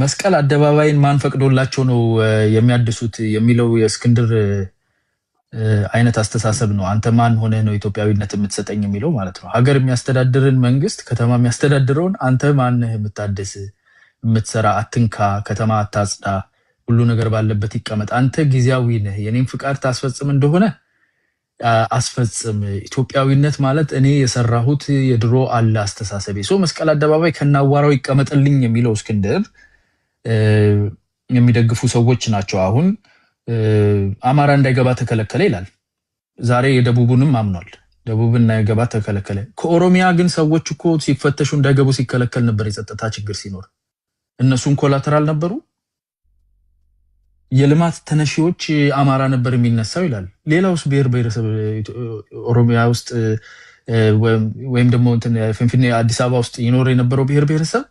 መስቀል አደባባይን ማን ፈቅዶላቸው ነው የሚያድሱት የሚለው የእስክንድር አይነት አስተሳሰብ ነው። አንተ ማን ሆነህ ነው ኢትዮጵያዊነት የምትሰጠኝ የሚለው ማለት ነው። ሀገር የሚያስተዳድርን መንግስት፣ ከተማ የሚያስተዳድረውን አንተ ማንህ የምታድስ የምትሰራ? አትንካ፣ ከተማ አታጽዳ፣ ሁሉ ነገር ባለበት ይቀመጥ። አንተ ጊዜያዊ ነህ። የኔን ፍቃድ ታስፈጽም እንደሆነ አስፈጽም። ኢትዮጵያዊነት ማለት እኔ የሰራሁት የድሮ አለ አስተሳሰቤ። So መስቀል አደባባይ ከናዋራው ይቀመጥልኝ የሚለው እስክንድር የሚደግፉ ሰዎች ናቸው። አሁን አማራ እንዳይገባ ተከለከለ ይላል። ዛሬ የደቡቡንም አምኗል። ደቡብ እንዳይገባ ተከለከለ። ከኦሮሚያ ግን ሰዎች እኮ ሲፈተሹ እንዳይገቡ ሲከለከል ነበር የጸጥታ ችግር ሲኖር። እነሱም collateral ነበሩ። የልማት ተነሺዎች አማራ ነበር የሚነሳው ይላል። ሌላውስ ብሔር ብሔረሰብ ኦሮሚያ ውስጥ ወይም ደግሞ ፊንፊኔ አዲስ አበባ ውስጥ ይኖር የነበረው ብሔር ብሔረሰብ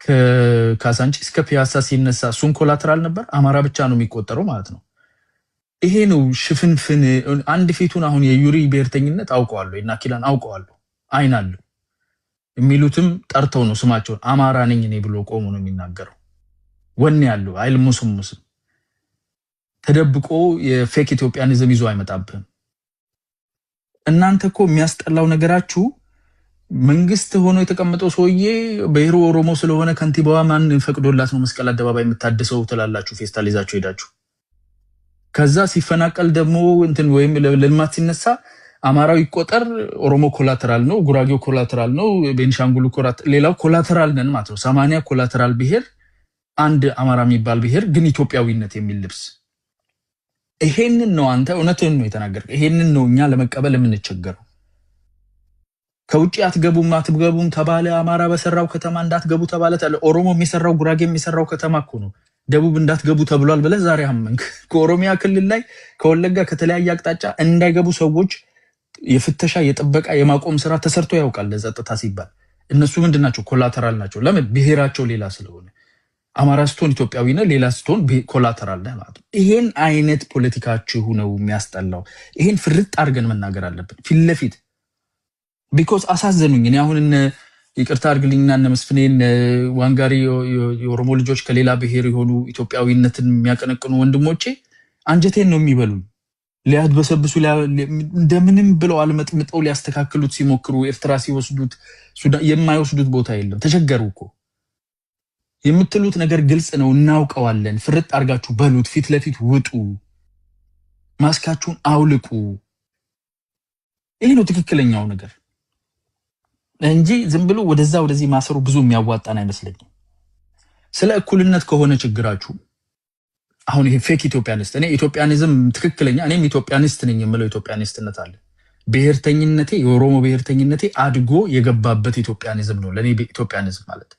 ከካሳንቺስ እስከ ፒያሳ ሲነሳ እሱም collateral ነበር። አማራ ብቻ ነው የሚቆጠረው ማለት ነው። ይሄ ነው ሽፍንፍን። አንድ ፊቱን አሁን የዩሪ ብሔርተኝነት አውቀዋለሁ፣ የናኪላን አውቀዋለሁ፣ አይን አለው የሚሉትም ጠርተው ነው ስማቸውን። አማራ ነኝ እኔ ብሎ ቆሞ ነው የሚናገረው። ወኔ ያለው አይልሙስሙስም። ተደብቆ የ fake Ethiopianism ይዞ አይመጣብህም። እናንተ እኮ የሚያስጠላው ነገራችሁ መንግስት ሆኖ የተቀመጠው ሰውዬ ብሔሩ ኦሮሞ ስለሆነ ከንቲባዋ ማን ፈቅዶላት ነው መስቀል አደባባይ የምታድሰው ትላላችሁ፣ ፌስታል ይዛችሁ ሄዳችሁ። ከዛ ሲፈናቀል ደግሞ እንትን ወይም ለልማት ሲነሳ አማራው ይቆጠር፣ ኦሮሞ collateral ነው፣ ጉራጌው collateral ነው፣ ቤንሻንጉሉ ሌላው collateral ነን ማለት ነው። 80 collateral ብሔር፣ አንድ አማራ የሚባል ብሔር ግን ኢትዮጵያዊነት የሚል ልብስ። ይሄንን ነው አንተ እውነትህን ነው የተናገርከው። ይሄንን ነው እኛ ለመቀበል የምንቸገረው። ከውጭ አትገቡም አትገቡም ተባለ። አማራ በሰራው ከተማ እንዳትገቡ ተባለ። ኦሮሞ የሚሰራው ጉራጌ የሚሰራው ከተማ እኮ ነው። ደቡብ እንዳትገቡ ተብሏል ብለህ ዛሬ አመንክ። ከኦሮሚያ ክልል ላይ ከወለጋ ከተለያየ አቅጣጫ እንዳይገቡ ሰዎች የፍተሻ የጥበቃ የማቆም ስራ ተሰርቶ ያውቃል ለጸጥታ ሲባል። እነሱ ምንድን ናቸው? Collateral ናቸው። ለምን? ብሔራቸው ሌላ ስለሆነ። አማራ ስትሆን ኢትዮጵያዊ ነህ፣ ሌላ ስትሆን collateral ነህ ማለት ነው። ይሄን አይነት ፖለቲካችሁ ነው የሚያስጠላው። ይሄን ፍርጥ አድርገን መናገር አለብን ፊት ለፊት because አሳዘኑኝ። እኔ አሁን እነ ይቅርታ አድርግልኝና እነ መስፍኔ እነ ዋንጋሪ የኦሮሞ ልጆች ከሌላ ብሔር የሆኑ ኢትዮጵያዊነትን የሚያቀነቅኑ ወንድሞቼ አንጀቴን ነው የሚበሉኝ። ሊያድበሰብሱ እንደምንም ብለው አልመጥምጠው ሊያስተካክሉት ሲሞክሩ ኤርትራ ሲወስዱት የማይወስዱት ቦታ የለም። ተቸገሩ እኮ። የምትሉት ነገር ግልጽ ነው፣ እናውቀዋለን። ፍርጥ አድርጋችሁ በሉት፣ ፊት ለፊት ውጡ፣ ማስካችሁን አውልቁ። ይሄ ነው ትክክለኛው ነገር እንጂ ዝም ብሎ ወደዛ ወደዚህ ማሰሩ ብዙ የሚያዋጣን አይመስለኝም። ስለ እኩልነት ከሆነ ችግራችሁ አሁን ይሄ fake Ethiopianist፣ እኔ Ethiopianism ትክክለኛ እኔም Ethiopianist ነኝ የምለው Ethiopianist ነት አለ። ብሔርተኝነቴ የኦሮሞ ብሔርተኝነቴ አድጎ የገባበት Ethiopianism ነው። ለእኔ Ethiopianism ማለት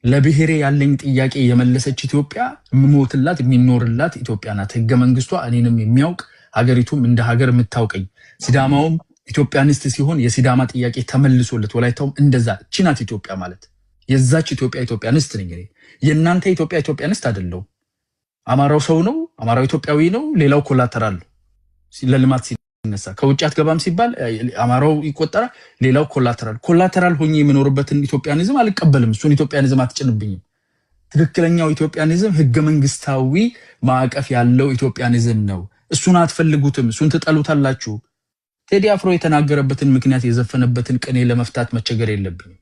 ለብሔሬ ያለኝ ጥያቄ የመለሰች ኢትዮጵያ፣ የምሞትላት የሚኖርላት ኢትዮጵያ ናት። ህገ መንግስቷ እኔንም የሚያውቅ ሀገሪቱም እንደ ሀገር የምታውቀኝ፣ ሲዳማውም Ethiopianist ሲሆን የሲዳማ ጥያቄ ተመልሶለት፣ ወላይታውም እንደዛ። እቺ ናት ኢትዮጵያ ማለት። የዛች ኢትዮጵያ Ethiopianist ነኝ እኔ። የእናንተ ኢትዮጵያ Ethiopianist አይደለሁም። አማራው ሰው ነው፣ አማራው ኢትዮጵያዊ ነው፣ ሌላው collateral ነው። ለልማት ሲነሳ ከውጭ አትገባም ሲባል አማራው ይቆጠራል፣ ሌላው collateral። Collateral ሆኜ የምኖርበትን Ethiopianism አልቀበልም። እሱን Ethiopianism አትጭንብኝም። ትክክለኛው Ethiopianism ህገ መንግስታዊ ማዕቀፍ ያለው Ethiopianism ነው። እሱን አትፈልጉትም፣ እሱን ትጠሉታላችሁ። ቴዲ አፍሮ የተናገረበትን ምክንያት የዘፈነበትን ቅኔ ለመፍታት መቸገር የለብኝም።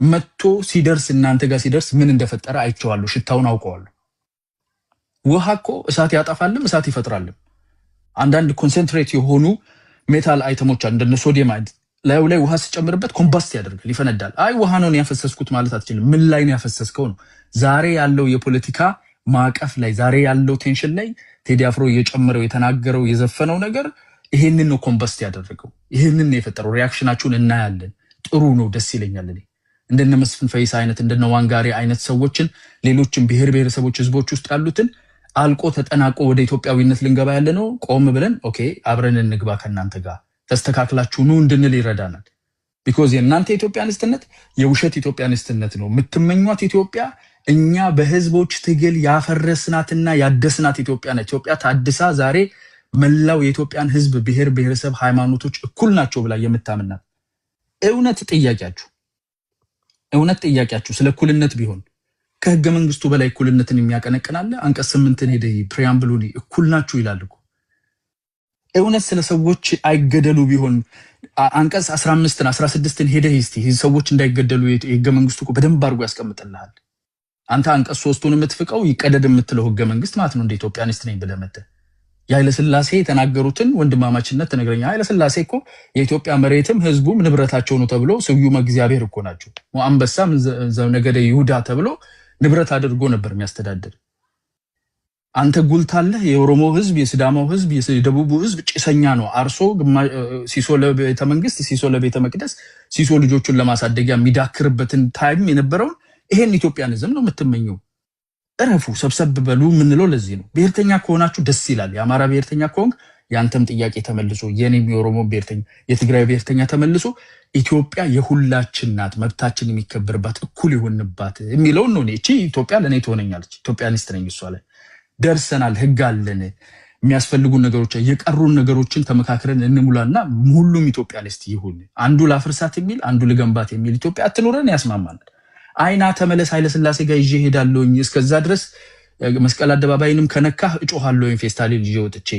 መጥቶ ሲደርስ እናንተ ጋር ሲደርስ ምን እንደፈጠረ አይቼዋለሁ፣ ሽታውን አውቀዋለሁ። ውሃ እኮ እሳት ያጠፋልም እሳት ይፈጥራልም። አንዳንድ concentrate የሆኑ metal item ኦች አሉ፣ እንደነ ሶዲየም አይነት ላዩ ላይ ውሃ ስጨምርበት combust ያደርጋል፣ ይፈነዳል። አይ ውሃ ነው ያፈሰስኩት ማለት አትችልም። ምን ላይ ነው ያፈሰስከው ነው። ዛሬ ያለው የፖለቲካ ማዕቀፍ ላይ ዛሬ ያለው tension ላይ ቴዲ አፍሮ የጨመረው የተናገረው የዘፈነው ነገር ይሄንን ነው combust ያደረገው፣ ይሄንን ነው የፈጠረው። Reaction ኣችሁን እናያለን። ጥሩ ነው፣ ደስ ይለኛል። እኔ እንደነ መስፍን ፈይሳ አይነት እንደነ ዋንጋሪ አይነት ሰዎችን ሌሎችን ብሔር ብሔረሰቦች ህዝቦች ውስጥ ያሉትን አልቆ ተጠናቆ ወደ ኢትዮጵያዊነት ልንገባ ያለ ነው። ቆም ብለን okay አብረን እንግባ ከእናንተ ጋር ተስተካክላችሁ ኑ እንድንል ይረዳናል። Because የእናንተ Ethiopianist ነት የውሸት Ethiopianist ነት ነው። የምትመኟት ኢትዮጵያ እኛ በህዝቦች ትግል ያፈረስናትና ያደስናት ኢትዮጵያ ነች። ኢትዮጵያ ታድሳ ዛሬ መላው የኢትዮጵያን ህዝብ ብሔር ብሔረሰብ ሃይማኖቶች እኩል ናቸው ብላ የምታምናት። እውነት ጥያቄያችሁ ስለ እኩልነት ቢሆን ከህገ መንግስቱ በላይ እኩልነትን የሚያቀነቅን አለ? አንቀጽ 8ን ሄደህ preamble ኡን እኩል ናችሁ ይላል እኮ። እውነት ስለ ሰዎች አይገደሉ ቢሆን አንቀጽ 15ን 16ን ሄደህ እስቲ ሰዎች እንዳይገደሉ የህገ መንግስቱ እኮ በደንብ አድርጎ ያስቀምጥልሃል። አንተ አንቀጽ 3ቱን የምትፍቀው ይቀደድ የምትለው ህገ መንግስት ማለት ነው። እንደ Ethiopianist ነኝ ብለህ መተህ የኃይለ ሥላሴ የተናገሩትን ወንድማማችነት ትነግረኛለህ። ኃይለ ሥላሴ እኮ የኢትዮጵያ መሬትም ህዝቡም ንብረታቸው ነው ተብሎ ስዩመ እግዚአብሔር እኮ ናቸው። አንበሳ ነገደ ይሁዳ ተብሎ ንብረት አድርጎ ነበር የሚያስተዳድር። አንተ ጉልታለህ። የኦሮሞ ህዝብ፣ የሲዳማው ህዝብ፣ የደቡቡ ህዝብ ጭሰኛ ነው። አርሶ ሲሶ ለቤተ መንግስት፣ ሲሶ ለቤተ መቅደስ፣ ሲሶ ልጆቹን ለማሳደጊያ የሚዳክርበትን time የነበረውን ይሄን Ethiopianism ነው የምትመኘው። እረፉ፣ ሰብሰብ በሉ የምንለው ለዚህ ነው። ብሔርተኛ ከሆናችሁ ደስ ይላል። የአማራ ብሔርተኛ ከሆንክ የአንተም ጥያቄ ተመልሶ፣ የኔም የኦሮሞ ብሔርተኛ፣ የትግራይ ብሔርተኛ ተመልሶ ኢትዮጵያ የሁላችን ናት፣ መብታችን የሚከበርባት፣ እኩል የሆንባት የሚለውን ነው። እቺ ኢትዮጵያ ለእኔ ትሆነኛለች። Ethiopianist ነኝ። እሷ ላይ ደርሰናል። ህግ አለን። የሚያስፈልጉን ነገሮች፣ የቀሩን ነገሮችን ተመካክረን እንሙላና ሁሉም Ethiopianist ይሁን። አንዱ ላፍርሳት የሚል፣ አንዱ ልገንባት የሚል ኢትዮጵያ አትኑረን፣ ያስማማናል። አይና ተመለስ፣ ኃይለስላሴ ጋር ይዤ ሄዳለሁኝ። እስከዛ ድረስ መስቀል አደባባይንም ከነካህ እጮሃለሁኝ፣ ፌስታሌን ይዤ ወጥቼ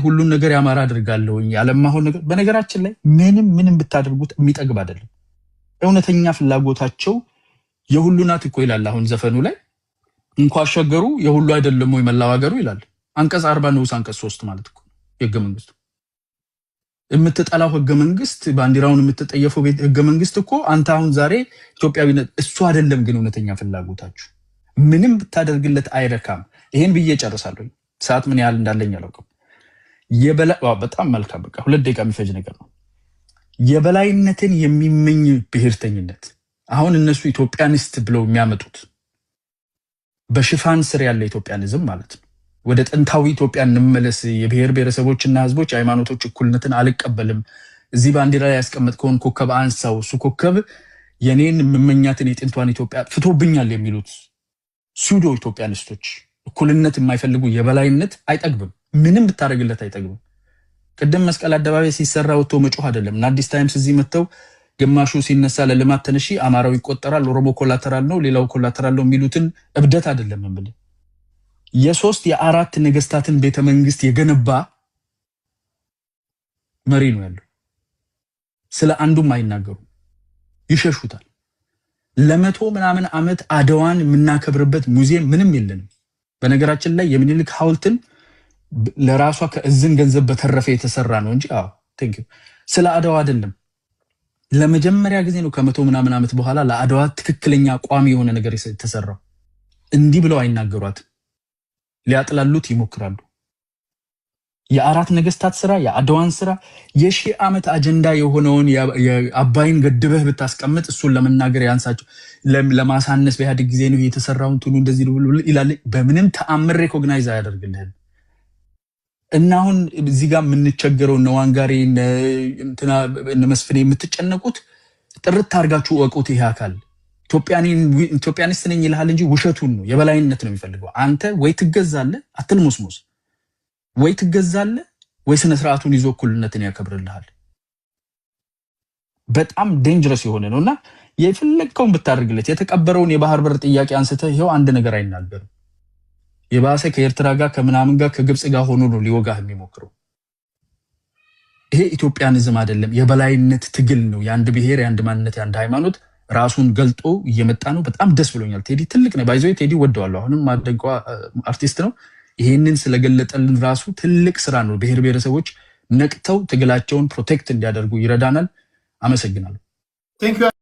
ሁሉን ነገር ያማረ አድርጋለሁኝ። ያለማሆን ነገር በነገራችን ላይ ምንም ምንም ብታደርጉት የሚጠግብ አይደለም። እውነተኛ ፍላጎታቸው የሁሉ ናት እኮ ይላል አሁን ዘፈኑ ላይ፣ እንኳ አሻገሩ የሁሉ አይደለም ወይ መላው ሀገሩ ይላል። አንቀጽ 40 ንዑስ አንቀጽ 3 ማለት እኮ የህገ መንግስቱ። የምትጠላው ህገ መንግስት፣ ባንዲራውን የምትጠየፈው ህገ መንግስት እኮ አንተ አሁን ዛሬ ኢትዮጵያዊነት እሱ አይደለም። ግን እውነተኛ ፍላጎታችሁ ምንም ብታደርግለት አይረካም። ይሄን ብዬ ጨርሳለሁ። ሰዓት ምን ያህል እንዳለኝ አላውቅም። በጣም መልካም፣ በቃ 2 ደቂቃ የሚፈጅ ነገር ነው። የበላይነትን የሚመኝ ብሔርተኝነት፣ አሁን እነሱ Ethiopianist ብለው የሚያመጡት በሽፋን ስር ያለ Ethiopianism ማለት ነው። ወደ ጥንታዊ ኢትዮጵያ እንመለስ፣ የብሔር ብሔረሰቦችና ህዝቦች የሃይማኖቶች እኩልነትን አልቀበልም፣ እዚህ ባንዲራ ላይ ያስቀመጥከውን ኮከብ አንሳው፣ እሱ ኮከብ የኔን የምመኛትን የጥንቷን ኢትዮጵያ ፍቶብኛል የሚሉት pseudo Ethiopianist ኦች፣ እኩልነት የማይፈልጉ የበላይነት አይጠግብም። ምንም ብታደርግለት አይጠግብም። ቅድም መስቀል አደባባይ ሲሰራ ወጥቶ መጮህ አይደለም እና አዲስ ታይምስ እዚህ መጥተው ግማሹ ሲነሳ ለልማት ተነሺ አማራው ይቆጠራል፣ ኦሮሞ collateral ነው፣ ሌላው collateral ነው የሚሉትን እብደት አይደለም የምልህ። የሶስት የአራት ነገስታትን ቤተ መንግስት የገነባ መሪ ነው ያለው። ስለ አንዱም አይናገሩም፣ ይሸሹታል። ለ100 ምናምን ዓመት አድዋን የምናከብርበት ሙዚየም ምንም የለንም። በነገራችን ላይ የሚኒልክ ሐውልትን ለራሷ ከእዝን ገንዘብ በተረፈ የተሰራ ነው እንጂ፣ አዎ thank you፣ ስለ አድዋ አይደለም። ለመጀመሪያ ጊዜ ነው ከ100 ምናምን ዓመት በኋላ ለአድዋ ትክክለኛ ቋሚ የሆነ ነገር የተሰራው። እንዲህ ብለው አይናገሯትም። ሊያጥላሉት ይሞክራሉ። የአራት ነገስታት ስራ፣ የአድዋን ስራ፣ የ1000 ዓመት አጀንዳ የሆነውን የአባይን ገድበህ ብታስቀምጥ እሱን ለመናገር ያንሳቸው፣ ለማሳነስ በኢህአዴግ ጊዜ ነው የተሰራው እንትኑ እንደዚህ ይላል። በምንም ተአምር recognize አያደርግልህም። እና አሁን እዚህ ጋር የምንቸገረው እነ ዋንጋሪ፣ እነ መስፍኔ የምትጨነቁት ጥርት አድርጋችሁ እወቁት። ይሄ አካል Ethiopianist ነኝ ይልሃል እንጂ ውሸቱን ነው፣ የበላይነት ነው የሚፈልገው። አንተ ወይ ትገዛለህ፣ አትልሞስሞስ፣ ወይ ትገዛለህ ወይ ስነ ስርዓቱን ይዞ እኩልነትን ያከብርልሃል። በጣም dangerous የሆነ ነው እና የፈለግከውን ብታደርግለት የተቀበረውን የባህር በር ጥያቄ አንስተህ ይኸው አንድ ነገር አይናገርም። የባሰ ከኤርትራ ጋር ከምናምን ጋር ከግብፅ ጋር ሆኖ ነው ሊወጋህ የሚሞክረው። ይሄ Ethiopianism አይደለም፣ የበላይነት ትግል ነው። የአንድ ብሔር፣ የአንድ ማንነት፣ የአንድ ሃይማኖት ራሱን ገልጦ እየመጣ ነው። በጣም ደስ ብሎኛል። ቴዲ ትልቅ ነው። By the way ቴዲ ወደዋለሁ። አሁንም ማደንቀው አርቲስት ነው። ይሄንን ስለገለጠልን ራሱ ትልቅ ስራ ነው። ብሔር ብሔረሰቦች ነቅተው ትግላቸውን protect እንዲያደርጉ ይረዳናል። አመሰግናለሁ። Thank you.